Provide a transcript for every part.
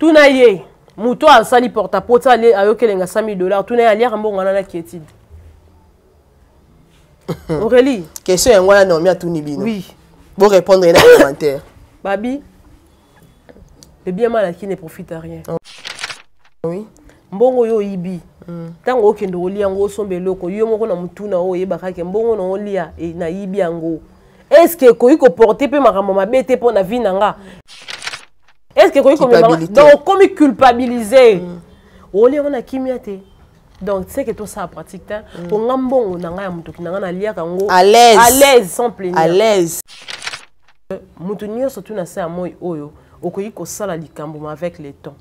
Tuna ye moto asali porte-à-porte ayokelenga 100 000 $. Tuna ye, aliaka mbongo wana na quiétude, Aurélie? Question yango wana Naomi atuni bino. Oui. Borépondre ye na commentaire. Babi, le bien mal acquis ne profite à rien. Oui. Mbongo oyo oyibi, ntango okende kolia yango, osomba eloko yo moko na motuna oyo oyebaka ke mbongo na olia nayibi yango, est-ce ekoki koporter mpe makambo mabe te mpo na vie na nga? Est-ce ekoki komema? Donc okomi culpabiliser, olia yango na kimia te. Donc c'est que tosala pratique te. Po nga, mbongo na ngai ya motoki na ngai, naliaka yango à l'aise. À l'aise, sans plaisir. À l'aise. Moto nyonso tu na se ya moi oyo okoki kosala likambo, ma avec le temps.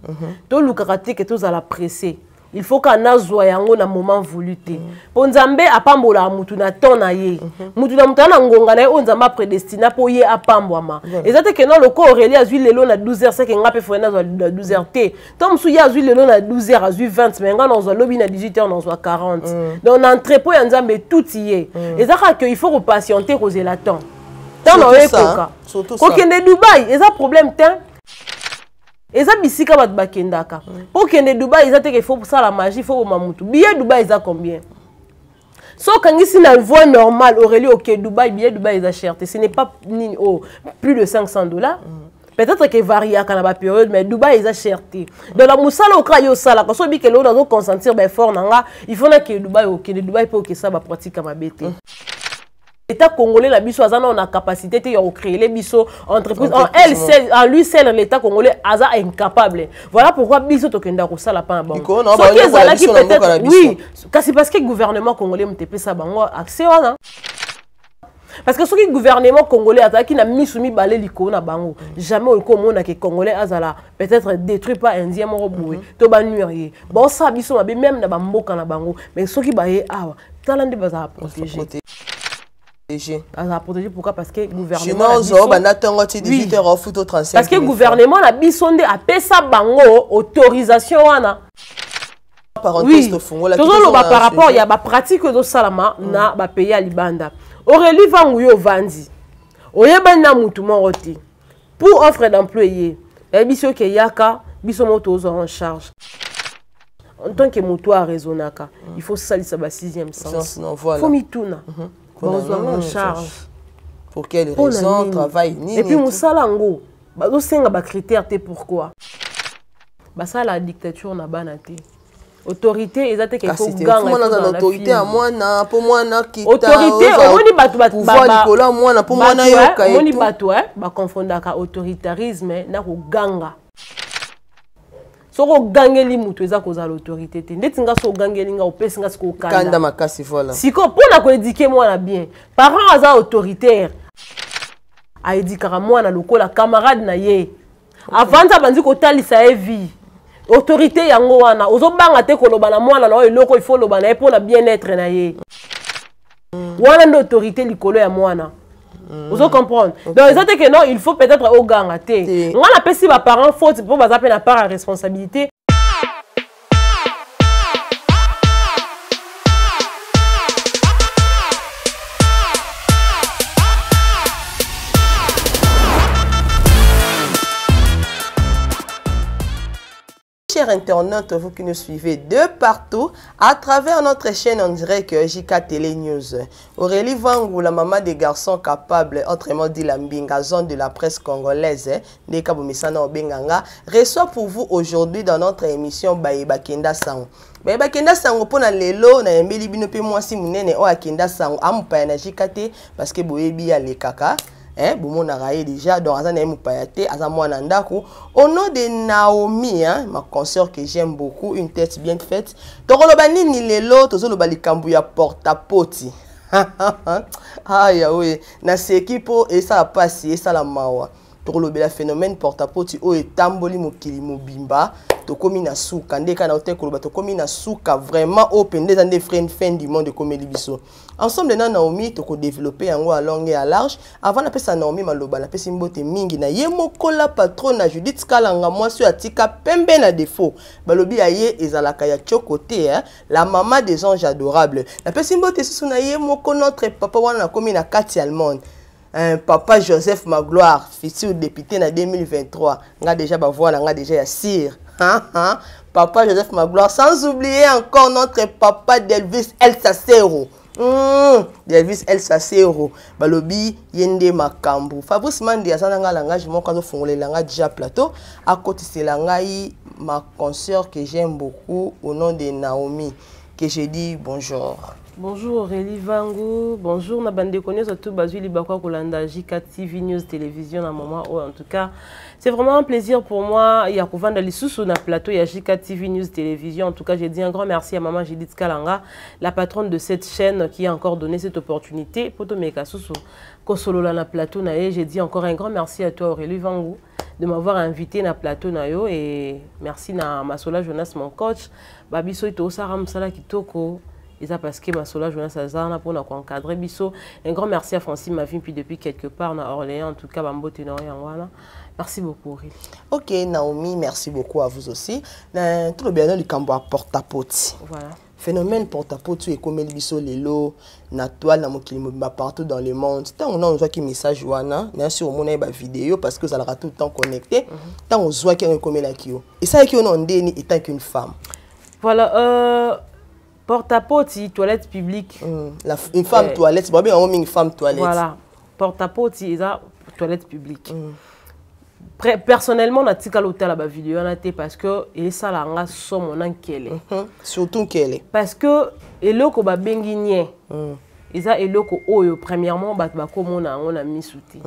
Tolukaka te ke tozala pressé, il faut ka nazwa yango na moment voulu te, mpo Nzambe apambolaka mutu na temps na ye. Mutu na mutu aza na ngonga na ye oyo Nzambe aprédestina mpo ye apambwama. Eza te ke no loko Aurélie azwi lelo na 12 heures, seke nga mpe foye nazwa na 12 heures te. To mosusu ye azwi lelo na 12 heures, azwi 20, mais nga nazwa lobi na 18 heures, nazwa 40. Donc na entrepôt ya Nzambe tuti ye, eza kaka ke il faut kopatienter, kozela temps, temps na oyo ekoka. Kokende Dubai eza problème te, eza bisika bato bakendaka. Mpo okende Dubai, eza te ke faut kosala magie, faut boma mutu. Billet Dubai eza combien? So okangisi na voie normale, Aurélie, oke Dubai, billet Dubai eza cher te, ce n'est pas nini, oh, plus de 500 $. Peut-être que variaka na bapériode, mais Dubai eza cher te. Donc na mosala oka yo osalaka, so obikele oyo nazoconsentir baeffort na nga, il faut nakende Dubai, okende Dubai mpe okesala bapratique ya mabe te. État congolais na biso aza nano na capacité te ya kocréer biso entreprise. En elle seul, en lui seul, l'état congolais aza incapable. Voilà pourquoi biso tokenda kosala pa na bango. Soki ezalaki peut-être oui, kasi parce que gouvernement congolais moto epesa bango accès wana, parce que soki gouvernement congolais azalaki na misu mibale likolo na bango, jamais okoki omona ke congolais azala peut-être détruit par indien moko boye to banuire ye. Baosala biso mabe même na bamboka na bango, mais soki baye awa, tala nde bazala protégé. Bazala protégé, pourquoi? Parce que gouvernement banda ntongo ti 18 heures, ofuto 35. Parce que gouvernement na biso nde apesa bango autorisation wana. Oui, tozoloba par rapport ya bapratique oyo ezosalama na bapays ya libanda. Aurélie Vangu, yo ovandi, oyebani na mutu moko te pour offre d'emploi, ye yayebi soki eyaka, biso moko tozwa en charge. En tant que moto araisonnaka, il faut salisa ba sixième sens. Non, voilà. Faut mituna, bazwanga en charge pour quelle raison, travail nini? Et puis mosala yango bazosenga bacritère te. Pourquoi basala dictature na bana te? Autorité eza te ke autorité ya mwana mpo mwana. Autorité, omoni bato likolo ya mwana mpo mwana yoka. Omoni bato baconfondaka autoritarisme na koganga. Soki ogangeli moto, eza kozala autorité te. Ndeti nga, so ogangeli nga, opesi nga sikoyo kanda makasi, voilà. Sikoyo mpo na koéduquer mwana bien, parent aza autoritaire aéduquaka mwana lokola camarade na ye. Avandi, abandi kotalisa ye vie. Autorité yango wana, ozobanga te koloba na mwana na oyo eloko il faut oloba na ye mpo na bien-être na ye. Wana nde autorité likolo ya mwana. Ozo comprendre? Donc eza te ke non, il faut peut-être oganga te. Nga napesi baparent faute mpo baza mpe na part ya responsabilité. Chers internautes, vous qui nous suivez de partout à travers notre chaîne en direct JK Télé News. Aurélie Vangou, la maman des garçons capables, autrement dit la Mbinga zone de la presse congolaise, Ndeka Bomisana Obenganga, reçoit pour vous aujourd'hui dans notre émission Baye Bakenda Sango. Baye Bakenda Sango pona lelo na yembeli bino pe mwasi munene o akenda sango amupaya na JK te, parce que boyebi ya lekaka, hein, bomonaka ye déjà, donc aza na ye mopaya te, aza mwana ndako. Au nom de Naomi, hein, ma consœur que j'aime beaucoup, une tête bien faite. Tokoloba nini lelo? Tozoloba likambo ya portapoti. Aya oye, naseki mpo esala mpasi, esala mawa. Tokolobela phénomène portapoti oyo etamboli mokili mobimba. Tokomi na suka nde kaka na ote koloba, tokomi na suka vraiment. Oyo mpenza eza nde fin du monde ekomeli biso. Ensemble na Naomi, tokodévelopper yango à longue et à large. Avant napesa Naomi maloba, napesi mbote mingi na ye mokola patron na Judith Kalanga, mwasi oyo atika pembe na défaut, balobi ya ye ezalaka ya tioko te, hein? La maman des anges adorables. Napesi mbote susu na ye moko notre papa wana nakomi na kati allemande. Papa Joseph Magloire, futur député na 2023. Nga déjà ba voix nga déjà ya sire. Papa Joseph Magloire, sans oublier encore notre papa Delvis El Sacero. Delvis El Sacero, balobi yende makambu. Fabrice Mandi aza nga langage moko azofongolela nga déjà plateau, akotisela ngai ma consoeur que j'aime beaucoup au nom de Naomi, que je dis bonjour. Bonjour Aurélie Vangu, bonjour na bandeko nyonso tout bazwi libakwa kolanda JK TV News Télévision na moment oyo. En tout cas, c'est vraiment un plaisir pour moi ya kovanda lisusu na plateau ya JK TV News Télévision. En tout cas, j'ai dit un grand merci à maman Judith Kalanga, la patronne de cette chaîne, qui a encore donné cette opportunité pour tomeka susu kosolola na plateau na ye. J'ai dit encore un grand merci à toi Aurélie Vangu de m'avoir invité na plateau na yo, et merci na Masola Jonas, mon coach. Babiso tosala mosala kitoko. Eza parce que Masola Jonas aza na mpona koencadrer biso. Un grand merci à Francine Mavin, puis depuis quelque part na Orléans. En tout cas, bambote na yango wana. Merci beaucoup Aurélie. Ok Naomi, merci beaucoup à vous aussi. Na tout le bien likambo ya porte-à-porte. Voilà. Phénomène porte-à-porte ekomeli biso lelo na toile na mokili mobimba, partout dans le monde. Ntango na ozwaki message wana, na si omona ye bavideo, parce que ozalaka tout le temps connecté, ntango ozwaki yango, ekomelaki yo, esalaki yo na ndeni étant qu'une femme? Voilà, porte-à-porte, toilette publique. Une femme toilette, babenga yango mingi femme toilette. Voilà, porte-à-porte eza toilette publique. Personnellement, natikala otala bavideo wana te, parce que esala nga somo na nkele. Surtout nkele. Parce que eloko babengi nie eza eloko oyo, premièrement, bato bakomona yango na misu te.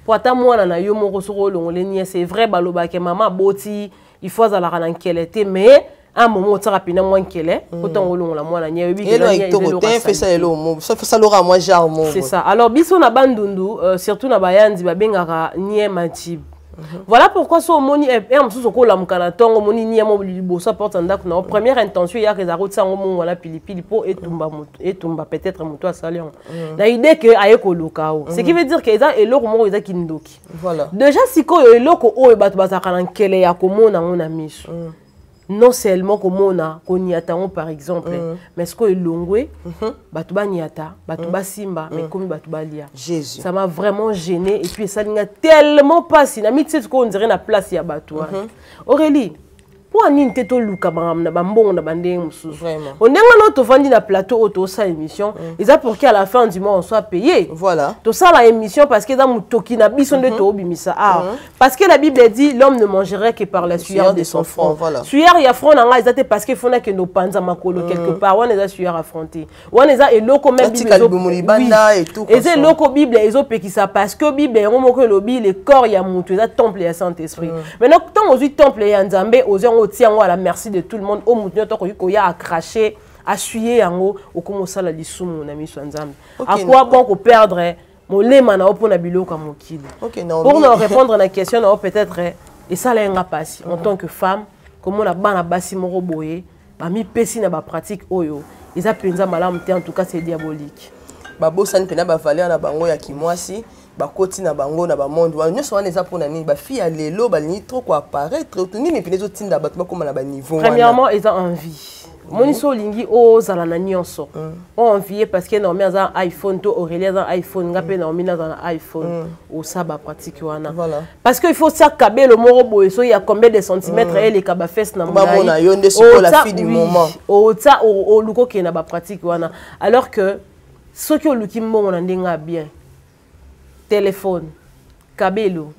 Po ata mwana na yo moko, soki olongole nie, c'est vrai balobake mama aboti, il faut azalaka na nkele te, mais un moment otiaka mpena mwa nkele po ntango olongola mwana nie, oyebi ke kitoko te, fesa elo fesa mwa genre mo. C'est ça. Alors biso na Bandundu, surtout na Bayandi, babengaka nie matib. Voilà pourquoi so omoni ere mosusu okolamuka na ntongo, omoni nie mo liboso porte ndako na yo, première intention eyaka ezalaka otia yango mongo wana pilipili mpo etumba moto, etumba peut-être moto asali yango na idée ke aye koluka o. Ce qui veut dire ke eza eloko moko eza kindoki. Déjà sikoyo eloko oyo bato bazalaka na nkele ya komona yango na miso, non seulement komona koniata yango par exemple, mais sikoyo elongwe bato baniata, bato basimba, mais komi bato balia. Jésus. Ça m'a vraiment gêné et puis esali nga tellement pasi na miti sikoyo, on dirait na place ya bato wana. Aurélie, mpo nini te toluka makambo na bambongo na bandenge mosusu? Ondenge wana tovandi na plateau oyo, tosala émission, eza pour qu'à la fin du mois on soit payé. Tosala émission parce que eza motoki na biso nde toobimisa awa, parce que la Bible dit: l'homme ne mangerait que par la sueur de son front. Sueur ya front na ngai eza te parce que fo nakende opanza makolo quelque part. Wana eza sueur affronté, wana eza eloko même eza eloko Bible ezopekisa, parce que Bible yango moko elobi le corps ya motu eza temple ya Saint Esprit. Maintenant, ntango ozwi temple ya Nzambe, ozwi yango, otia yango à la merci de tout le monde, oyo motu nyonso akoki koya acracher, asuye yango, okoma osala lisumu na miso ya Nzambe. À quoi bon koperdre molema na yo mpona biloko ya mokili? Pour na répondre na question na yo, peut-être esala ye nga mpasi en tant que femme komona bana basi moko boye bamipesi na bapratique oyo eza mpenza malamu te. En tout cas, c'est diabolique. Babosani mpena bavaleur na bango ya kimwasi, bakoti na bango na bamonde wana nyonso. Wana eza mpona nini? Bafille ya lelo balingi trop koapparaître? Nini mpena ezotinda bato bakóma na baniveau? Premièrement, eza envie. Omoni, so olingi ozala na nyonso, oenvie parce que Naomi aza iPhone to Aurélie aza iPhone, nga mpe Naomi naza na iPhone, osala bapratique wana parce que il faut tia kabelo moko boye, soki ya combien de centimètres, eleka bafesse na molai, yo nde sikoyo la fille du moment. Otia, oluka okende na bapratique wana, alors que soki oluki mbongo na ndenge ya bien, téléphone, kabelo,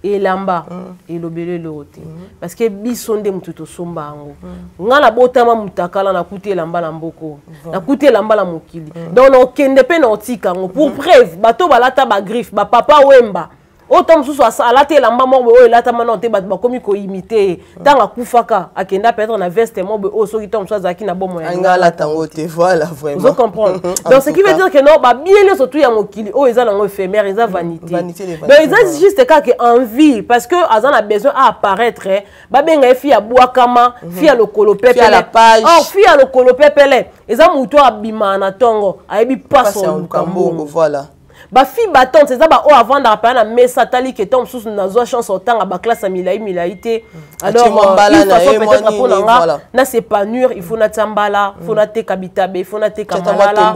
elamba, elobelo eloko te, parce que biso nde motu tosomba yango. Nga nabotama mutakala, nakuti elamba na mboko, nakuti elamba na mokili, donc nakokende mpe na otika yango. Pour preuve, bato balata bagriffe, bapapa Wemba oyo, ntango mosusu alati elamba moko boye oyo elatama nano te, bato bakomi koimiter ye. Ntango akufaka, akenda peut-être na veste moko boye oyo soki ntango mosusu azalaki na bomoi. Anga alata yango te, voilà, vraiment. Ozo comprendre? Donc ce qui veut dire que non, babiens nyonso tu ya mokili oyo eza nango éphémère, eza vanité. Donc eza juste kaka envie, parce que aza na besoin à apparaître, babenga ye fille ya bwakama, fille ya lokolo pepele. Or fille ya lokolo pepele eza motu abimaka na ntongo, ayebi mpasi oluka mbongo. Bafille battante eza baoyo avandaka mpenza na mesa, atali ke ntango mosusu nazwa chance otanga baklasse ya milai milai te, alors une façon peut-être mpo na nga na s'épanouir, il faut natia mbala, faut nateka bitabe, il faut nateka malala.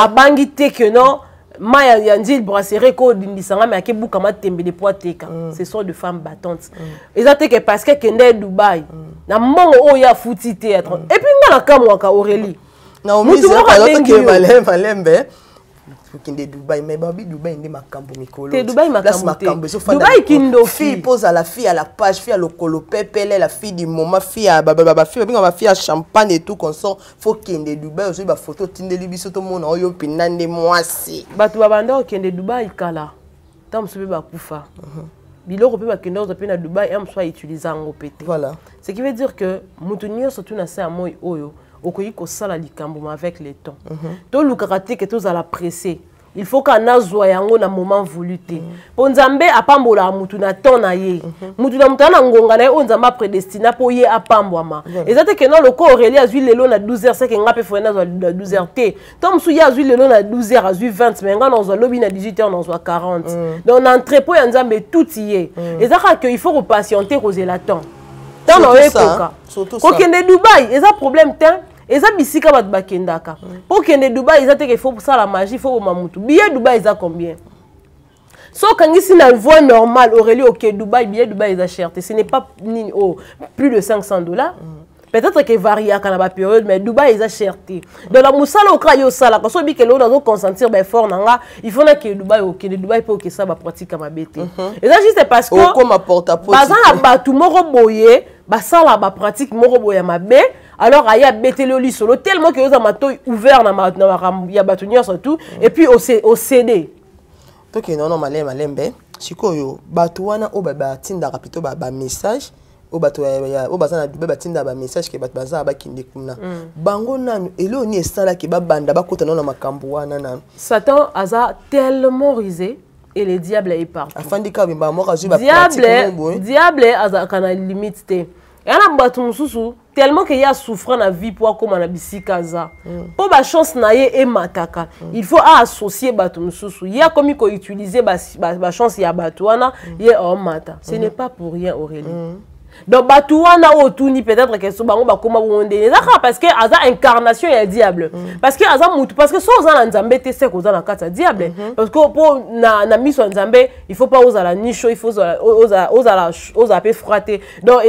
Abangi te ke non. Mai ya Ndjili brasserie ko odindisanga, me akebuka matembele po ateka. Ce sont de femmes battantes. Eza te ke parce que akende Dubai na mbongo oyo afuti te ya 30. Et puis nga nakamwaka, Aurélie. Naomi, Mutu moko abengi yo. Malembe malembe, okende Dubai, mais babi Dubai nde makambo mikolo. Te, Dubai Place makambo te. Makambo ezofanda. Dubai kindoki. Fille pose à la fille à la page, fille à lokolo pepele, la fille du moment, fille ya bafille babenga bafille ya champagne et tout consort, faut kende Dubai, ozwi bafoto, otindeli biso, tomona oyo mpena nde mwasi. Bato babanda kokende Dubai kala, ntango mosusu mpe bakufa. Biloko mpe bakende kozwa mpe na Dubai, ya mosusu autilize yango mpe te. Ce qui veut dire que moto nyonso tu na se ya moi oyo okoki kosala likambo, ma avec le temps. Tolukaka te ke tozala pressé, il faut ka nazwa yango na moment voulu te, mpo Nzambe apambolaka mutu na temps na ye. Mutu na mutu aza na ngonga na ye oyo Nzambe aprédestina mpo ye apambwama. Eza te ke no loko Aurélie azwi lelo na 12 heures, seke nga mpe foye nazwa na 12 heures te. Ntango mosusu ye azwi lelo na 12 heures, azwi 20, mais nga nazwa lobi na 18 heures, nazwa 40. Donc na entrepôt ya Nzambe tuti ye, eza kaka ke il faut kopatienter, kozela temps, temps na oyo ekoka. Kokende Dubai eza problème te, eza bisika bato bakendaka. Mpo okende Dubai, eza te ke faut kosala magie, faut boma mutu. Billet Dubai eza combien? So okangisi na voie normale, Aurélie, oke Dubai, billet Dubai eza cher te, ce n'est pas nini, oh, plus de 500 $. Peut-être que variaka na bapériode, mais Dubai eza cher te. Donc na mosala okra yo osalaka, so obikele oyo nazoconsentir baeffort na nga, il faut nakende Dubai, okende Dubai mpe okesa bapratique ya mabe te. Eza juste parce que baza na bato moko boye basala bapratique moko boye ya mabe. Alors aye abeteli yo lisolo tellement ke oza matoi ouvert na makambo ya bato nyonso tout, et puis océdé. Tokende wana malembe malembe. Sikoyo bato wana oyo batindaka plutôt bamessage, oyo bato oyo baza na Dubai batindaka bamessage ke bato baza bakende kuna, bango nanu eloo nini esalaki babanda bakota nano na makambo wana nanu? Satan aza tellement rusé et le diable est partout. Afandi kaka bimba moko, azwi. Diable, diable azalaka na limite te. Eya na bato mosusu tellement ke ye asouffra na vie mpo akóma na bisika aza, mpo bachance na ye emataka, il faut aassocier bato mosusu. Ye akomi koutiliser bachance ya bato wana, ye aomata. Ce n'est pas pour rien, Aurélie. Donc bato wana oyo otuni, peut-être ke so bango bakóma bongo ndenge eza kaka parce que aza incarnation ya diable, parce que aza mutu, parce que so oza na Nzambe te, seke oza na kati ya diable. Parce que mpo na miso ya Nzambe, il faut pas ozala ni chaud, il faut ozala mpe froid te. Donc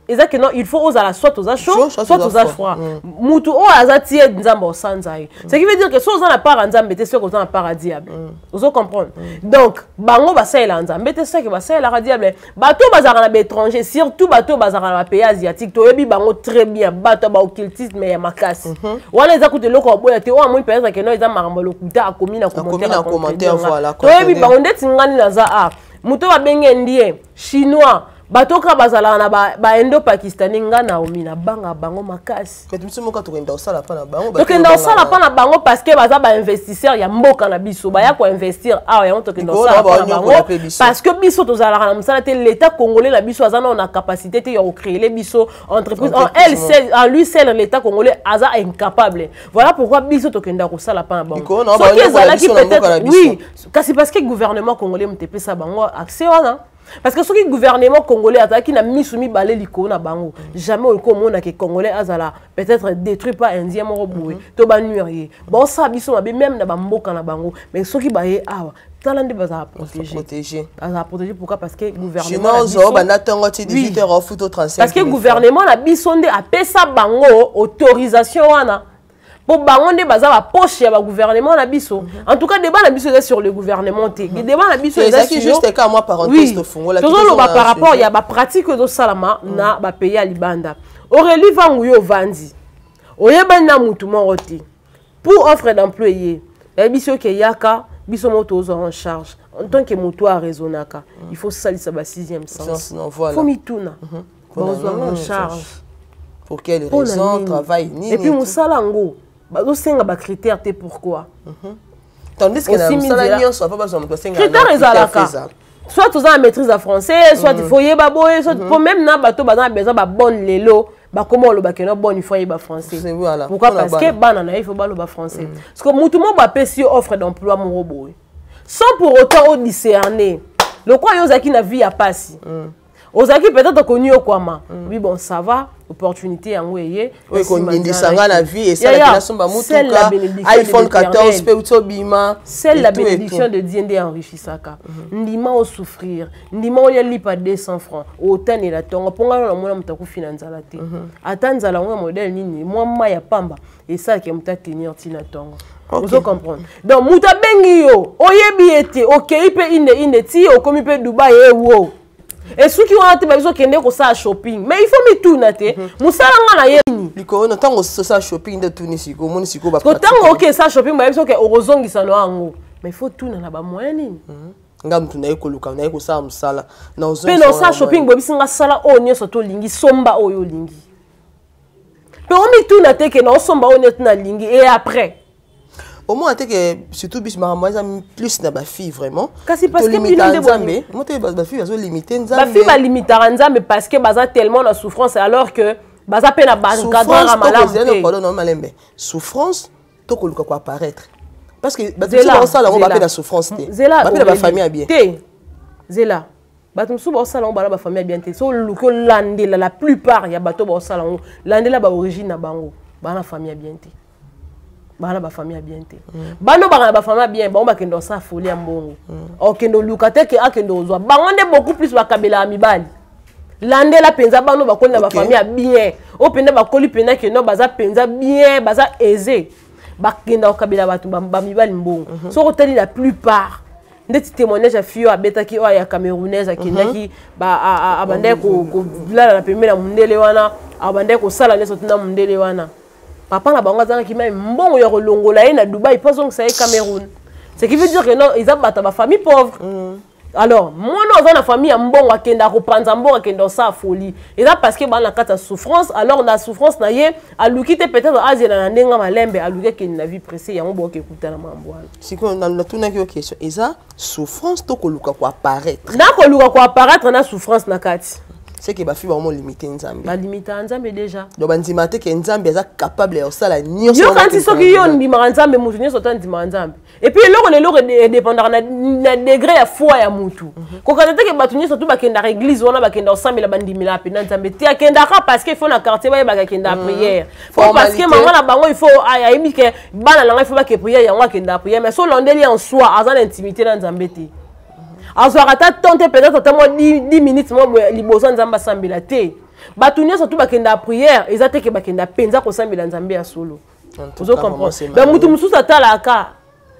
eza ke non, il faut ozala soit oza chaud, soit oza froid. Mutu oyo aza tiède, Nzambe osanza ye. Ce qui veut dire que so oza na part ya Nzambe te, soki oza na part ya diable. Ozo comprendre? Donc bango basalelaka Nzambe te, soki basalelaka diable. Bato oyo bazalaka na baétranger, surtout bato oyo bazalaka na bapays asiatique, toyebi bango très bien, bato ya baoccultisme ya makasi wana. Eza kuta eloko ya boya te. Oyo amoni peut-être ke no eza makambo ya lokuta, akomi na commentaire. Toyebi bango. Ndeti ngani naza a moto babenge indien, chinois, bato kaka bazalaka na baindo pakistanais, nga Naomi nabanga bango makasi. Tokenda kosala mpa na bango. Tokenda kosala mpa na bango parce que baza bainvestisseur ya mboka na biso, baya koinvestir awa. Yango tokenda kosala mpa na bango parce que biso tozalaka na mosala te. L'état congolais na biso aza nao na capacité te ya kocréer biso entreprise. En elle seul, en lui seul, l'état congolais aza incapable. Voilà pourquoi biso tokenda kosala mpa na bango. Soki ezalaki peut-être oui, kasi parce que gouvernement congolais moto epesa bango accès wana, parce que soki gouvernement congolais azalaki na misu mibale likolo na bango, jamais okoki komona ke congolais azala peut-être détruit par indien moko boye to banuire ye. Baosala biso mabe même na bamboka na bango, mais soki baye awa, tala nde bazala protégé. Bazala protégé. Pourquoi? Parce que gouvernement, parce que gouvernement na biso nde apesa bango autorisation wana, mpo bango nde baza bapoche ya bagouvernement na biso. En tout cas, débat na biso eza sur le gouvernement te. Débat na biso eza tozoloba par rapport ya bapratique oyo ezosalama na bapays ya libanda. Aurélie Vangu, yo ovandi, oyebani na mutu moko te pour offre d'emploi, ye yayebi soki eyaka, biso moko tozwa en charge. En tant que moto araisonnaka, il faut salisa ba sixième sens, faut mituna bazwanga en charge. Pour quelle raison? Travail nini? Et puis mosala yango bazosenga bacritère te, pourquoi? Tandis que na mosala nyonso apo bazwa moto asenga critère ezalaka soit oza na maîtrise ya français, soit il faut yeba boye, soit po même na bato baza na besoin babonne lelo, bakoma oloba ke no bonne, il faut yeba français. Pourquoi? Parce que bana na ye, il faut baloba français. Parce que mutu moko bapesi yo offre d'emploi moko boye, sans pour autant odiscerner lokola yo ozalaki na vie ya pasi. Ozalaki peut-être koniokwama. Oui, bon, ça va, opportunité yango eye. Oyo ekondindisa nga na vie, esalaki nasomba motuka, iPhone 14 mpe uti obima. Seule la bénédiction de Dieu nde enrichisaka. Ndima osouffrir, ndima olia lipa 200 francs, otanela ntongo, mpo ngai namona moto akufi na nzala te. Ata nzala yango ya modèle nini, mwa mai ya pamba esalaka moto atenir ntina ntongo. Ozo comprendre? Donc moto abengi yo, oyebi ye te, okei mpe inde inde ti okomi mpe Dubai, ewo esuki wana te. Babiso okende kosala shopping, mais il faut mituna te, mosala nga na ye nini? Likolo na ntango osala shopping nde otuni sikoyo, omoni sikoyo. Ko ntango oke esala shopping, bayebi soki okozongisa no yango, mais il faut tuna na bamoyen nini. Nga motu naye koluka, naye kosala mosala. Mpe na osala shopping, boyebisi nga sala oyo nyonso tolingi, somba oyo olingi, mpe omituna te ke na osomba oyo nyonso nalingi et après? Omona te ke surtout biso, makambo eza plus na bafille vraiment. Kasi parce que bino nde Nzambe mo te, bafille bazolimite Nzambe. Bafille balimitaka Nzambe parce que baza tellement na souffrance, alors que baza mpe na baencadreur ya malamu te. Pardon, na malembe, souffrance to koluka koapparaître? Parce que bato mosusu baosala yango bape na souffrance te, bape na bafamille ya bien. Te, zela, bato mosusu baosala yango bana bafamille ya bien te. So oluki olandela, la plupart ya bato baosala yango, landela baorigine na bango, bana na famille ya bien te, bana bafamille ya bien te. Bano baka na bafamille ya bien, bango bakende kosala folie ya mbongo, okende oluka te ke akende kozwa bango nde beaucoup plus bakabelaka mibali. Landela mpenza bano bakoli na bafamille ya bien, oyo mpenza bakoli mpenza kendo baza mpenza bien, baza aisé, bakenda kokabela bato bamibali mbongo. Soki otali la plupart, ndeti témoignage ya fille oyo abetaki, oyo ya Camerounaise, akendaki, abandaki kolala na pembeni ya mondele wana, abandaki kosala nyonso tina mondele wana. Papa na bango azangaki même mbongo ya kolongola ye na Dubai mpo azongisa ye Cameroun, ce qui veut dire que non, eza bato ya bafamille pauvre. Alors mwana aza na famille ya mbongo, akenda kopanza mbongo, akenda kosala folie, eza parce que baa na kati ya souffrance. Alors na souffrance na ye, aluki te peut-être azela na ndenge malembe, aluki akende na vie pressé, yango boyoka ekutana mambo wana. Sikoyo natunaki yo question, eza souffrance to koluka koapparaître? Na koluka koapparaître, na souffrance na kati. C'est que bafille bango limite Nzambe. Balimita Nzambe déjà. Donc bandima te ke Nzambe aza capable ya kosala nyonso. Yokanisi soki yo ndimaka Nzambe, motu nyonso to andimaka Nzambe. Et puis eloko na eloko edépendaka na degré ya foi ya mutu. Kokata te ke bato nyonso tu bakendaka église wana, bakenda kosambela, bandimelaka mpenza Nzambe te. Akendaka parce que il faut na quartier bayebaka akendaka prière, po parce que mama na bango, il faut ayebi ke bana na ngai, il faut bake prière, yango akendaka prière. Mais so olandeli, en soi aza na intimité na Nzambe te, azwaka ata temps te, peut-être ata mwa 10 minutes mwa boye liboso ya Nzambe asambela te. Bato nyonso tu bakendaka prière, eza te ke bakenda mpenza kosambela Nzambe ya solo. Ozo comprendre? Donc mutu mosusu atalaka,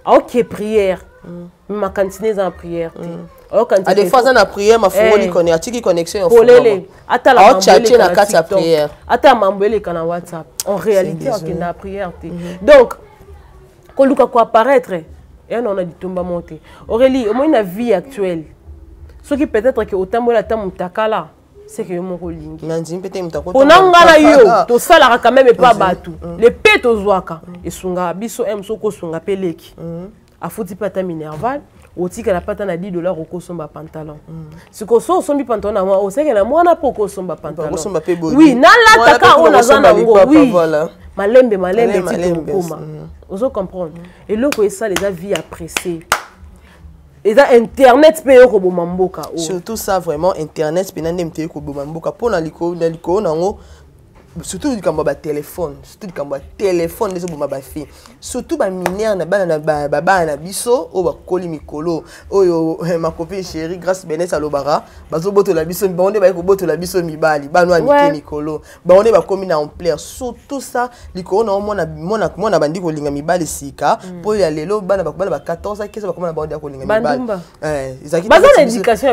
aoke prière, makanisi ne eza na prière te. A des fois aza na prière, mafungoli kone, atiki connexion. Polele, atala. Aochache na kati ya prière. Ata mambo eleka na WhatsApp, en réalité akenda na prière te. Donc koluka koapparaître eya na litomba mo te. Aurélie, omoni na vie actuelle, soki peut-être ke otambola ata motakala, c'est que yo moko olingi. Nandimi mpe te moto. Mpona nga na yo tosalaka quand même epa bato, le pe tozwaka esungaka biso. Soki osunga mpe leki, afuti mpe ata minerval, otikala mpe ata na 10 dollar, okosomba pantalon. Sikoyo so osombi pantalon na mwa, oseke na mwana mpo okosomba pantalon. Oui, nalataka oyo naza nango, oui, malembe malembe ti tokokoma. Ozo comprendre? Eloko esala eza vie ya pressé, eza internet mpe eyokoboma mboka oyo. Surtout ça vraiment, internet mpena nde moto eyekoboma mboka mpona likolo na likolo nango, surtout likambo ya batelefone, surtout likambo ya telefone nde ezoboma bafille, surtout baminere na bana na babana na biso oyo bakoli mikolo oyo. Ma copine chérie Grâce Benes alobaka, bazobotola biso, bango nde baye kobotola biso mibali, bana ya mike mikolo, bango nde bakomi na ampleur. Surtout ça, likolo na omona mwana bandi kolinga mibali sika, mpo ya lelo bana ba 14 15 bakoma na bango nde ya kolinga mibali.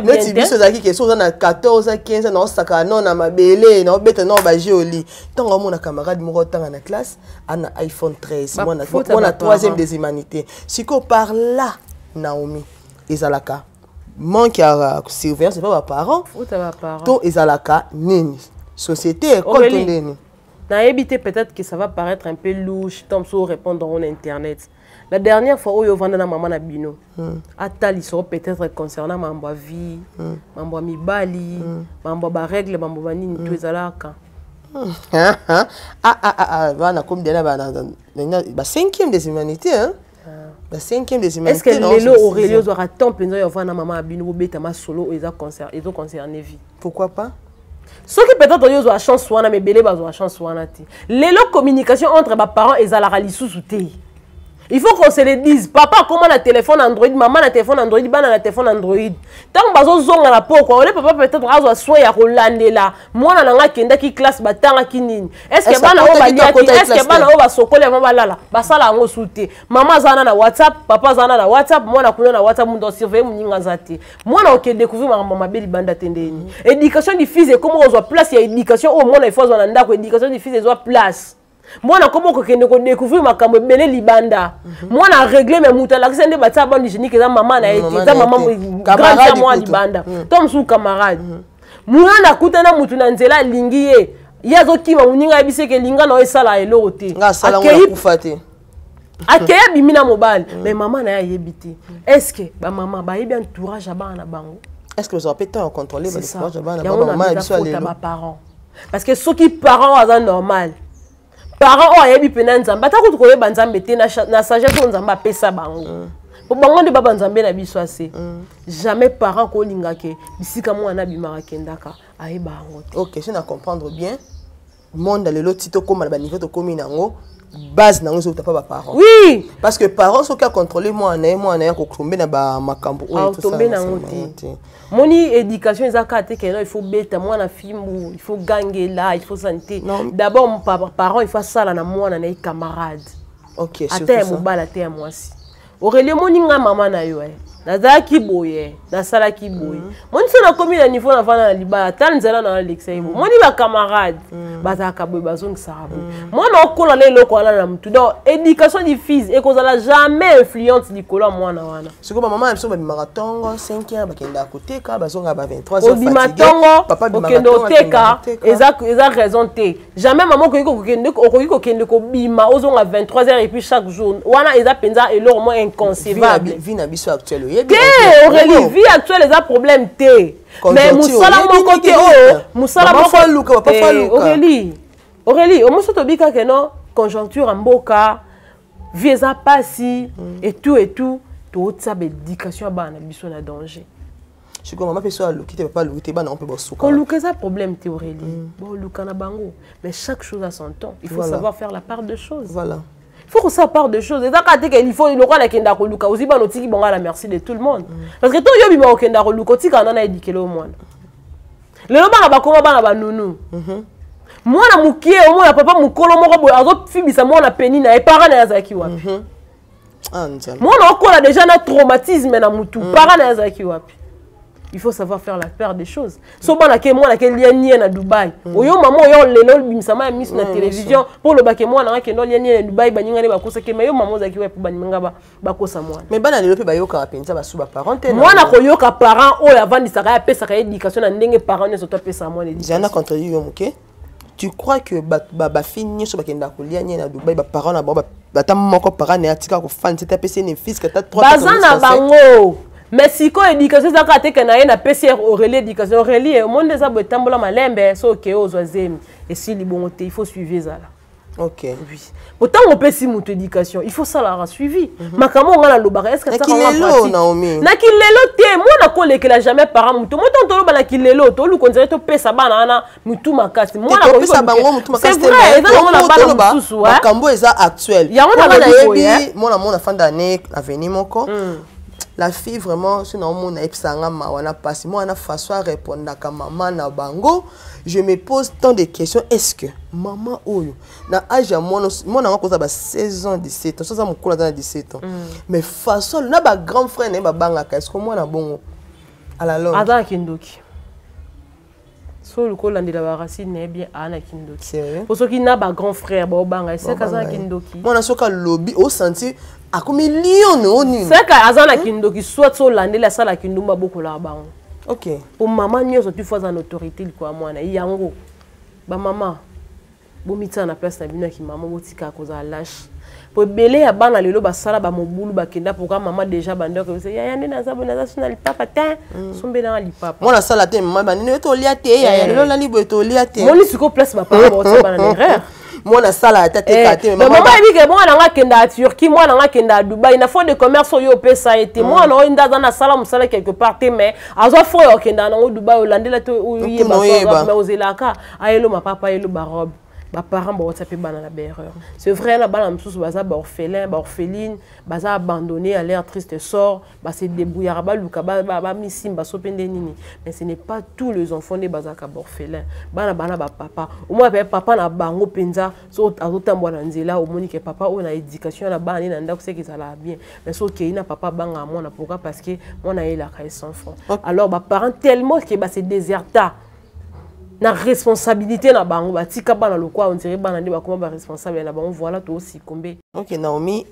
Neti biso ezalaki ke so oza na 14 15, na osaka no na mabele, na obeta no baje oli. Ntango omona camarade moko otanga na classe ana iPhone 13, mwana troisième des humanités. Sikoyo par là, Naomi, ezalaka manque ya surveillance epa baparent to ezalaka nini, société, école to ndeni? Nayebi te, peut-être que ça va paraître un peu louche tant so répondre en internet. La dernière fois oyo ovanda na mama na bino, atalisa o peut-être concernant mambo ya vie, mambo ya mibali, mambo ya barègle, mambo banini to, ezalaka? Ah ah ah ah, bana komi dena ba cinquième des humanités, hein? Ba cinquième des Est ce que lelo, Aurélie, ozwaka temps mpenza oyo ovanda na mama ya bino, bobeta masolo oyo ezo concerne vie? Pourquoi pas? Soki peut-être oyo ozwa chance wana, mais ebele bazwa chance wana te. Lelo communication entre baparents ezalaka lisusu te, il faut qu'on se le dise. Papa akoma na téléphone Android, mama na téléphone Android, bana na téléphone Android. Ntango bazozonga na pokwa, ole papa peut-être azwa soin ya kolandela mwana na nga akendaki classe, batangaki nini, est ce que bana oyo baliaki, est ce que bana oyo basokoli avant balala. Basala yango su te. Mama aza wana na WhatsApp, papa aza wana na WhatsApp, mwana kuna na WhatsApp, mutu asurveille moninga aza te. Mwana oke découvrir makambo mabe libanda te. Ndeni éducation diffuse ekoma kozwa place ya éducation oyo mwana ifo azwa na ndako. Éducation diffuse ezwa place, mwana koma okokende kodécouvrir makambo ebele libanda. Mwana arègle, mais moto alakisa nde batia bande hygiénique eza mama na ye te, eza mama grande mwana libanda to mosusu camarade. Mwana akutana mutu na nzela, alingi ye, ye azokima, moninga ayebisi eke linga na yo esala eloko te. Akei, abimi na mobali, mais mama na ye ayebi te. Est ce que bamama bayebi entourage ya bana na bango? Est ce que bazwa mpe temps ya contrôler entourage ya bana? Yango na baparent, parce que soki parent oyo aza normal, parent oyo ayebi mpena Nzambe, ata kutu koyeba Nzambe te, na sagesse oyo Nzambe apesa bango, po bango nde baba Nzambe na biso ase, jamais parent kolinga ke bisika mwana abimaka, akendaka, ayeba yango te. Ok, so na comprendre bien, monde lelo ti tokóma na baniveau tokómi nango, base nango ezouta mpa baparent. Oui. Parce que parent soki acontrôle mwana ye, mwana ye akotombe na bamakambo oyo atombe nango te. Moni, éducation eza kaka te keno il faut beta mwana fimbu, il faut gangela, il faut sani te. D'abord parent il faut asala na mwana na ye camarade. Ata ya mobali, ata ya mwasi. Aurélie, omoni nga mama na yo, nazalaki boye, nasalaki boye. Moni so nakomi na niveau navanda na libala, tala nzela na alekisa ye boye. Moni bacamarade bazalaka boye, bazongisaka boye. Mwana okola na eloko wana na mutu. Donc éducation diffuse ekozala jamais influente likolo ya mwana wana. Sikoyo bamama na biso babimaka ntongo 5 heures, bakendaka koteka, bazongaka ba 23. Obima ntongo, okende oteka, eza raison te. Jamais mama okoki kokende kobima, ozonga 23 heures, et puis chaque jour wana eza mpenza eloko mo inconcevable. Vie na biso actuelle, oyebi. Te, Aurélie, vie actuelle eza problème te, mais mosala moko te oyo mosala. Moko, Aurélie, Aurélie, omoso tobika ke no conjoncture ya mboka, vie eza pasi et tout et tout, totia baéducation ya bana na biso na danger. Sikoyo mama mpe so aluki te, papa aluki te, bana mpe basuka. Koluka eza problème te, Aurélie, boluka na bango, mais chaque chose à son temps. Il faut savoir faire la part de choses. Il faut kosala part de choses. Eza kaka te ke il faut lokola nakenda koluka, ozwi bana, otiki bango à la merci de tout le monde, parce que to yo bima okenda koluka, otikaka nana edikele o mwana. Lelo bana bakoma bana banunu. Mwana mokie, omona papa mokolo moko boye azofibisa mwana peni na ye. Parent na ye azalaki wapi? Mwana okola déjà na traumatisme na mutu. Parent na ye azalaki wapi? Il faut savoir faire la part des choses. So bana ke mwana ke lia nie na Dubai, oyo mama oyo lelo obimisama ya miso na télévision mpo olobake mwana nga kende olia nie na Dubai, baninga nde bakosaki. Mais yo mama ozalaki wapi mpo baninga bakosa mwana? Mais bana lelo mpe bayokaka mpenza basu baparent te. Mwana koyoka parent oyo avandisaka ye, apesaka ye éducation na ndenge parent nyonso to apesaka mwana. Éducation contredire yo moke. Tu crois que bafille nyonso bakendaka kolia nie na Dubai, baparent na bango ata moko parent na ye atika kofandisa te, apesi ye ne fils ata? Baza na bango, mais sikoyo éducation eza kaka teke na ye napesi ye Aurélie éducation. Aurélie, omoni eza boye, etambola malembe. So okeye ozwa zemi, esili bongo te. Il faut suivi ezala. Oui, po ntango opesi moto éducation, il faut salaka suivi. Makambo nga nalobaka, est ce que na kilelo te? Mwana kolekela jamais parent moto mo. Ntango toloba na kilelo, toluka onzele topesa bana wana mutu makasi. Mwana bango mutu makasi. C'est vrai, eza nango na bana mosusu. Makambo eza actuel. Yango nayebi mwana mona afanda ne avenue moko. La fille vraiment, so naomona, ayebisanga mawa na pasi. Mwana façon arépondaka mama na bango, je me pose tant de questions. Est ce que mama oyo na age ya mwana, mwana yango akozala ba 16 ans, 17 ans, so aza mokolo, aza na 17 ans, mais façon na bagrand frère na ye babangaka, est ce que mwana bongo à la longue? Aza na kindoki. So oluka olandela baracine na ye bien, aa na kindoki. Po soki na bagrand frère baobanga, eseka aza na kindoki. Mwana soki alobi, osanti akomi lion o nini. Seka aza na kindoki, soit so olandeli, asala kindumba, bokolaka bango. Po mama nyonso tu fo aza na autorité likolo ya mwana. Yango bamama, bomitia na place na bino ya kimama, botikaka kozala lâche, po ebele ya bana lelo basala bamobulu, bakenda pourquoi mama déjà bandoko yaya nde naza boye, naza so na lipapa te, sombelanga lipapa. Mwana asala te, mama banini oyo tolia te, yaya lelo olali boye, tolia te. Moni sikoyo place bapapa baotia bana na erreur. Mwana asala ata teka te. Mama ayebi ke mwana nga akenda ya Turquie, mwana nga akenda ya Dubai na fond de commerce oyo opesa ye te. Mwana oyo nde aza na asala mosala quelque part te, mais azwa fond oyo akendaka nango Dubai, olandela te, oyeba, mais ozelaka ayelo mapapa, ayelo barobe. Baparent bawatisa mpe bana na baerreur. C'est vrai, na bana mosusu baza baorphelin, baorpheline, baza abandonné à leur triste sort, base débrouillaka, baluka bamisimba so mpe nde nini, mais ce n'est pas tous les enfants nde bazalaka baorphelin. Bana bana bapapa, omona mpe papa na bango mpenza so azotambola na nzela, omoni ke papa oyo na éducation na bana nde na ndako seke ezalaka bien. Mais so okei na papa abangaka mwana. Pourquoi? Parce que mwana ayelaka ye 100 francs. Alors baparent, tellement ke base déserta na responsabilité na bango, batika bana lokwa on dirait bana nde bakoma baresponsable na bango. Voilà, toosikombe. Ok Naomi,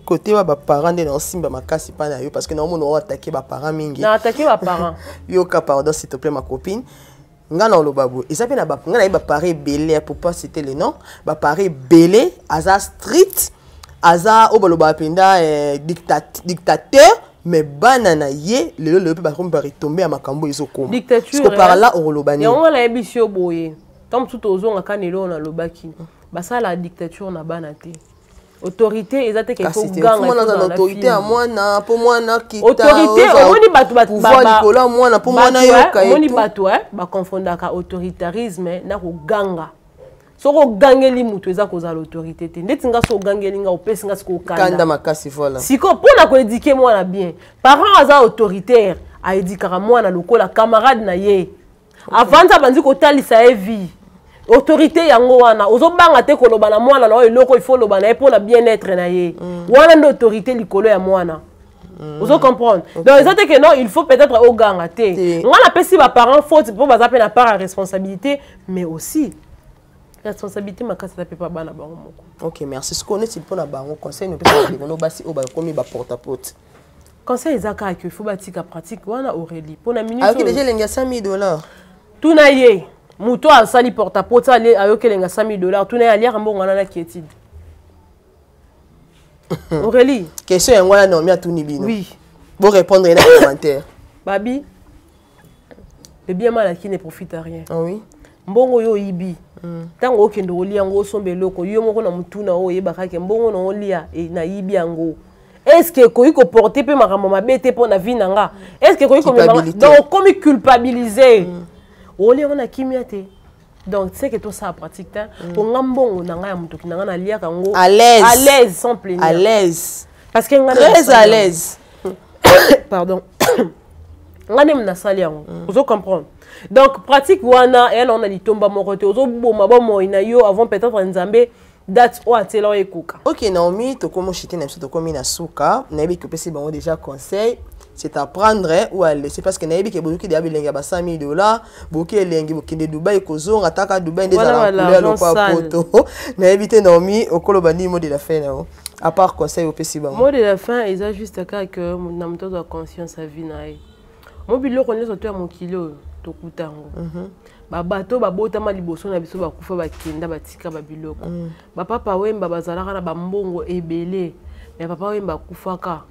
côté wa baparent nde naosimba makasi mpa na yo, parce que naomona oattaquer baparent mingi. Na attaquer baparent? Yoka, pardon, s'il te plaît, ma copine. Nga na oloba boye, eza mpe na nga nayebi baparent ebele, pour pas citer le nom, baparent ebele aza strict, aza oyo balobaka mpenza dictateur, mais bana na ye lelo lelo mpe bakomi baretombe ya makambo ezokoma. Dictature par là okoloba nini? Yango nayebisi yo boye, ntango mosusu tozongaka na eloko nalobaki, basala dictature na bana te. Autorité eza te. Autorité ya mwana mpo mwana. Autorité, omoni bato likolo ya mwana mpo mwana yoka. Omoni bato baconfondaka autoritarisme na koganga. Soki ogangeli moto, eza kozala autorité te. Ndeti nga, so ogangeli nga, opesi nga sikoyo kanda makasi, voilà. Sikoyo mpona koéduquer mwana bien, parent aza autoritaire aéduquaka mwana lokola camarade na ye. Avandi, abandi kotalisa ye vie. Autorité yango wana, ozobanga te koloba na mwana na oyo eloko il faut oloba na ye mpona bien-être na ye. Wana nde autorité likolo ya mwana. Ozo comprendre? Donc eza te ke non, il faut peut-être oganga te. Nga napesi baparent faute mpo baza mpe na part ya responsabilité, mais aussi responsabilité makasi eza mpe pa bana bango moko. Ok, merci. Sikoyo neti mpona bango, conseil nopesa bandeko no basi oyo bakomi baporte-à-porte? Conseil eza kaka ke faut batika pratique wana, Aurélie, mpona minute. Ayoki déjà elengi ya 100 000 $. Tuna ye, moto asali porte-à-porte, ayoki elengi ya 100 000 $. Tuna ye, aliaka mbongo wana na quiétude, Aurélie? Question yango wana Naomi atuni bino. Oui. Borépondre ye na commentaire. Babi, le bien mal acquis ne profite à rien. Ah oui. Mbongo oyo oyibi, ntango okende kolia yango, osomba eloko yo moko na motuna oyo oyebaka ke mbongo na olia nayibi yango, est ce que ekoki koporter mpe makambo mabe te mpo na vie na nga? Est ce que ekoki komema? Donc okomi culpabiliser, olia yango na kimia te. Donc c'est que tosala pratique te. Ponga mbongo na ngai ya motoki na ngai, naliaka yango à l'aise. À l'aise, sans plaisir. À l'aise. Parce que ngai très à l'aise. Pardon, ngai nde nasali yango. Ozo comprendre? Donc pratique wana eya nango na litomba moko te. Ozoboma bomoi na yo avant peut-être Nzambe date oyo atiela oyo ekoka. Ok Naomi, tokomi oshite na biso, tokomi na suka. Nayebi ke opesi bango déjà conseil, c'est à prendre ou à laisser, parce que nayebi ke boyoki deya bilenge ya ba 100 000 $, boyoki elengi bokende Dubai, kozonga taka Dubai nde ezala couleur lokwa poto. Nayebi te, Naomi, okoloba nini mot de la fin na yo, à part conseil opesi bango? Mot de la fin eza juste kaka ke na moto azwa conscience ya vie na ye. Mo biloko nyonso to ya mokili oyo tokuta yango, babato babotama liboso na biso bakufa, bakenda, batika babiloko. Bapapa Wemba bazalaka na bambongo ebele, mais Papa Wemba akufaka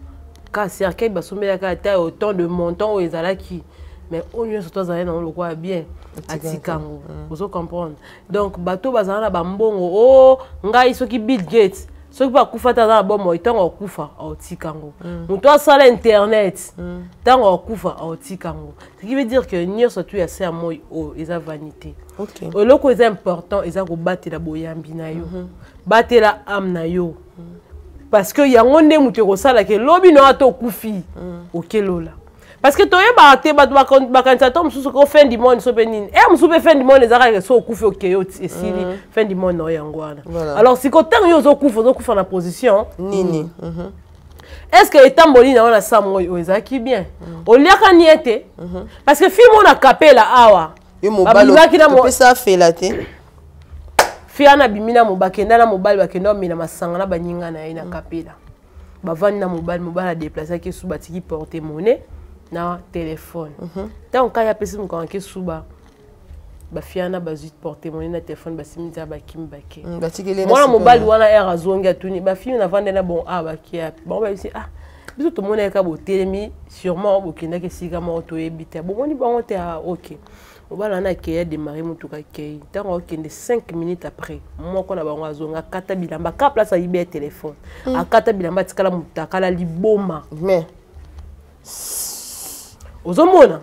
ka cercueil basombelaka ata autant de montant oyo ezalaki, mais oyo nyonso to azali nango lokola bien, atika yango. Ozo comprendre? Donc bato bazala na bambongo o ngai, soki Bill Gates, soki mpe akufa te, aza na bomoi, ntango akufa aotika yango. Moto asala internet, ntango akufa aotika yango. Ce qui veut dire que nyonso tu ya se ya moi oyo eza vanité. Eloko eza important eza kobatela boyambi na yo, batela âme na yo, parce que yango nde moto ekosalaka elobi na yo ata okufi, okelola. Parce que toyebaka te, bato bakanisa to mosusu ko fin du monde so mpe nini e mosusu mpe fin du monde eza kaka so okufi, okeye, esili, fin du monde na yo yango wana. Alors siko ntango yo ozokufa, ozokufa na position nini? Est ce que etamboli na yo na sa moi oyo ezalaki bien? Oliaka nie te, parce que fille mo na kapela awa. Yo mobali opesa afela te. Fille wana abimi na bakenda na mobali, bakenda omela masanga na baninga na ye na kapela, bavandi na mobali, mobali adéplaçaki esu, batiki porte monnaie na telefone. Ntango kai apesi mokongo ake suba, bafille wana bazwi porte monnaie na telefone, basimi nzela, bakimi, bake. Mwana mobali wana ere azongi, atuni bafille navande na bon a bakia bango, bayebisi: "Ah, biso tomoni eka botelemi, sûrement bokendaki esika moko toyebi te, bomoni bango te." Ah, ok. Mobali wana akei, adémarrer motuka, akei. Ntango akokende, 5 minutes après, moko na bango azonga, akata bilamba ka place ayibi ya telefone. Akata bilamba, atikala motakala, liboma. Mais Ozomona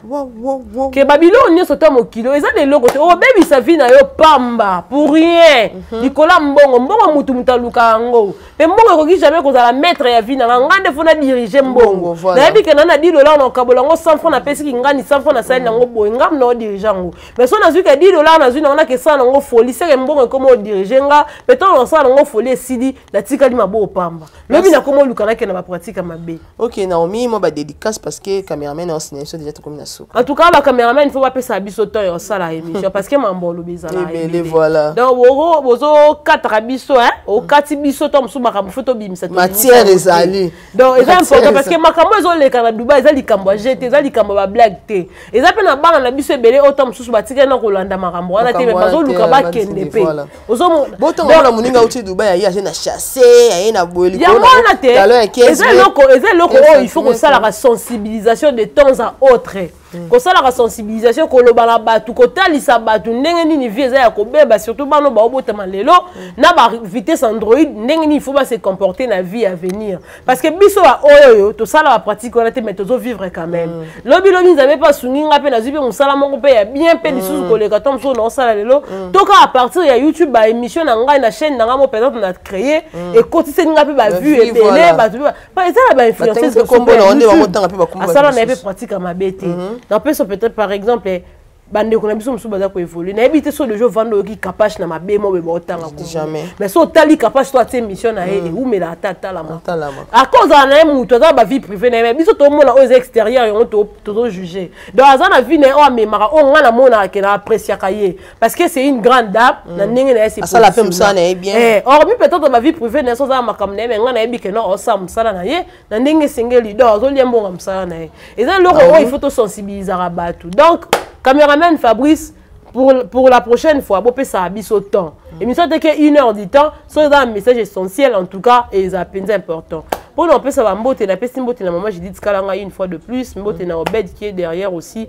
ke babiloko nyonso ta mokili oyo eza na eloko te. Obebisa vie na yo pamba pour rien likolo ya mbongo. Mbongo, mutu aluka yango, mpe mbongo ekoki jamais kozala maître ya vie na nga. Nga nde faut nadiriger mbongo. Nayebi ke na 10 $ na okabola yango, 100 franc napesiki ngani, 100 franc nasali nango boye, ngam na odiriger yango. Mais so nazwi ke 10 $ nazwi nango, nakesala nango folie, seke mbongo ekoma odiriger nga. Mpe ntango nasala nango folie, esili, natikali maboko pamba. Lobi nakoma oluka nakende bapratique ya mabe. Ok Naomi, moi badédicace, parce que cameraman aosigna biso déjà, tokomi na suka. En tout cas, bacaméraman, il faut bapesa biso temps ya kosala émission, parce que mambo olobi ezala ebele, voilà. Donc bozokataka biso, okati biso to mosusu makambo faut tobimisa. Matière ezali. Donc eza important, parce que makambo ezoleka na Dubai eza likambo ya jeu te, eza likambo ya bablague te. Eza mpe na bana na biso ebele oyo ta mosusu batikali na kolanda makambo wana te, me bazoluka bakende mpe. Ozomona, botonga moninga auti Dubai, aye, aye na chasse, aye na boye. Yango wana te, eza eloko oyo il faut kosalaka sensibilisation de temps à autre, kosalaka sensibilisation, koloba na bato, kotalisa bato ndenge nini vie eza ya kobeba, surtout bana baobotama lelo na bavitesse Android, ndenge nini il faut base comporter na vie à venir. Parce que biso baoyo oyo tosala bapratique wana te, mais tozovivre quand même. Lobi lobi, Nzambe mpe asungi nga, mpe nazwi mpe mosala moko mpe ya bien, mpe lisusu koleka to mosusu naosala lelo, toka à partir ya YouTube, baémission na ngai na chaîne na ngai mo peut-être na créé, ekotiseli ngai mpe bavue ebele. Bato eza na bainfluenceuse asala na ye mpe pratique ya mabe te. Napesa peut-être par exemple bandeko na biso mosusu baza koévoluer. Nayebi te so deja ovanda, oyoki Kapache na mabe mo boye baotanga, mais so otali Kapache to atie émission na ye, ewumela ata atalama. Akozala na ye motu aza na bavie privée na ye, mais biso tomona oyo eza extérieur, yango tozojuger. Donc aza na vie na ye oyo amemaka, oyo ngai namonaka ke na appréciaka ye, parce que c'est une grande dame na ndenge na ye. Asala mpe mosala na ye bien. Hormis peut-être bavie privée na ye, so aza na makambo na ye, mais ngai nayebi ke non, osala mosala na ye na ndenge esengeli. Donc azolia mbongo mosala na ye. Eza eloko oyo il faut tosensibilisaka bato. Donc cameraman Fabrice, pour la prochaine fois, bopesaka biso temps. Émission teke une heure du temps, so eza un message essentiel, en tout cas eza mpenza important mpona opesa bambote. Napesi mbote na mama Judith Kalanga une fois de plus, mbote na Obed qui est derrière aussi,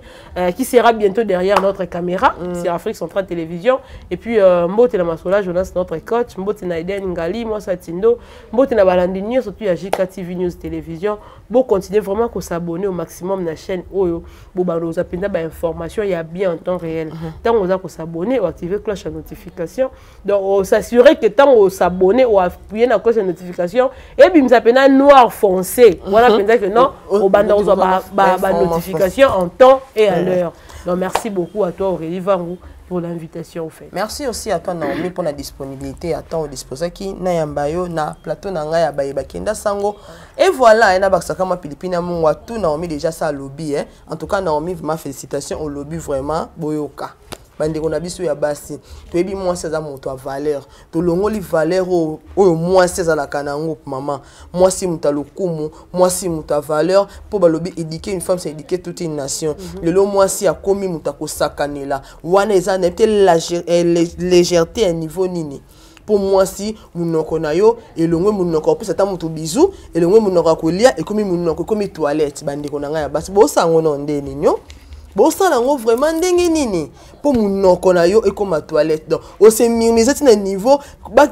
qui sera bientôt derrière notre caméra sur Afrique Centrale Télévision, et puis mbote na Masola Jonas, notre coach, mbote na Eden Ngali Mwasa Tindo, mbote na balandi nyonso tu ya JK TV News Télévision. Bocontinue vraiment kos'abonner au maximum na chaîne oyo, bobanda ozwa mpenza bainformation ya bien en temps réel. Ntango oza kos'abonner, oactive cloche ya notification. Donc os'assurer que ntango os'abonner, oappuyer na cloche ya notification, ebimisa mpenza noir foncé wana mpenza ke non, obanda kozwa banotification en temps et à l'heure. Donc merci beaucoup à toi, Aurélie Vangu, pour l'invitation au fait. Merci aussi à toi, Naomi, pour la disponibilité à temps disposaki na yamba yo na plateau na ngai ya bayeba kenda sango. Et voilà, na bakisaka mwa pilipili na mungwa tout. Naomi déjà ça lobby, hein. En tout cas Naomi, vraiment félicitations au lobby, vraiment boyoka. Bandeko na biso ya basi, toyebi mwasi aza moto ya valeur. Tolongoli valeur oyo mwasi azalaka na yango. Mama mwasi moto ya lokumu, mwasi moto ya valeur, mpo balobi éduquer une femme, c'est éduquer toute une nation. Lelo mwasi akomi moto akosakanela wana, eza nayebi te légèreté ya niveau nini, mpo mwasi monoko na yo elongwe monoko opesa ata moto bizu, elongwe monoko ya kolia, ekomi monoko, ekomi toilette. Bandeko na ngai ya basi, bosango na nde nini yo bosala yango vraiment ndenge nini mpo monoko na yo ekóma toilette? Donc ose minimiser ti na niveau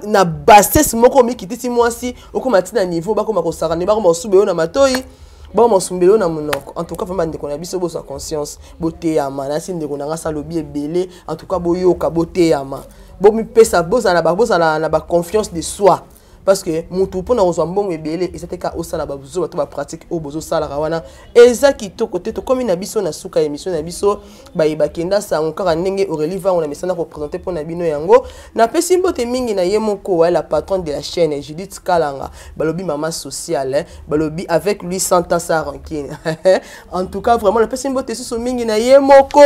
na bassesse moko, omikitisi. Mwasi okóma ti na niveau bakóma kosakana, bakóma kosuba yo na matoi, bakóma kosumbela yo na monoko. En tout cas vraiment, bandeko na biso, bozwa conscience, boteyama. Nasi ndeko na nga salobi ebele. En tout cas boyoka, boteyama, bomipesa, bozala na baconfiance de soi, parce que mutu mpona kozwa mbongo ebele eza te ka osala bazoba to bapratique oyo bozosalaka wana, eza kitoko te. Tokómi na biso na suka ya émission na biso bayebakenda sango. Kaka ndenge Aurélie Vango na misana koprésenter mpo na bino yango, napesi mbote mingi na ye moko wa la patronne de la chaîne, Judith Kalanga, balobi mama sociale, hein, balobi avec lui 100 ans sans rancune. En tout cas vraiment, napesi mbote susu mingi na ye moko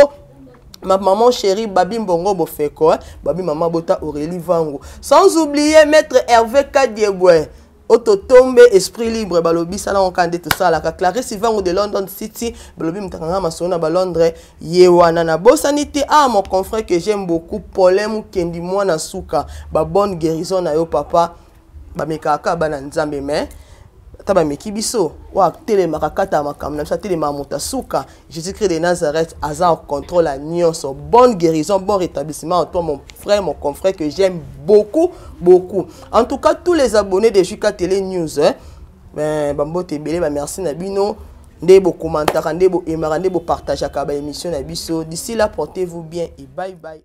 ma maman chérie Babi Mbongo Bofeko, hein? Babi maman Bota Aurélie Vango. Sans oublier maître Hervé Kadieboué. Ototombe esprit libre, balobi sala okande tosalaka. Clarisse Vango de London City, balobi mutakanga masolo na balondres, ye wana na bosani te. Ah, mon confrère que j'aime beaucoup, Paulin Mukendi mwana suka, ba bonne guérison na yo papa. Bamekaka bana Nzambe, mais Ata bameki biso, oyo atelemaka kata ya makambo na biso, atelemaka moto asuka. Jésus-Christ de Nazareth aza en contrôle ya nyonso. Bonne guérison, bon rétablissement à toi, mon frère, mon confrère que j'aime beaucoup, beaucoup. En tout cas, tous les abonnés de JK Télé News, hein, ben, bambote ebele, bamerci na bino nde bokomantaka, nde boaimaka, nde bopartageaka baémission na biso. D'ici là, portez-vous bien et bye bye.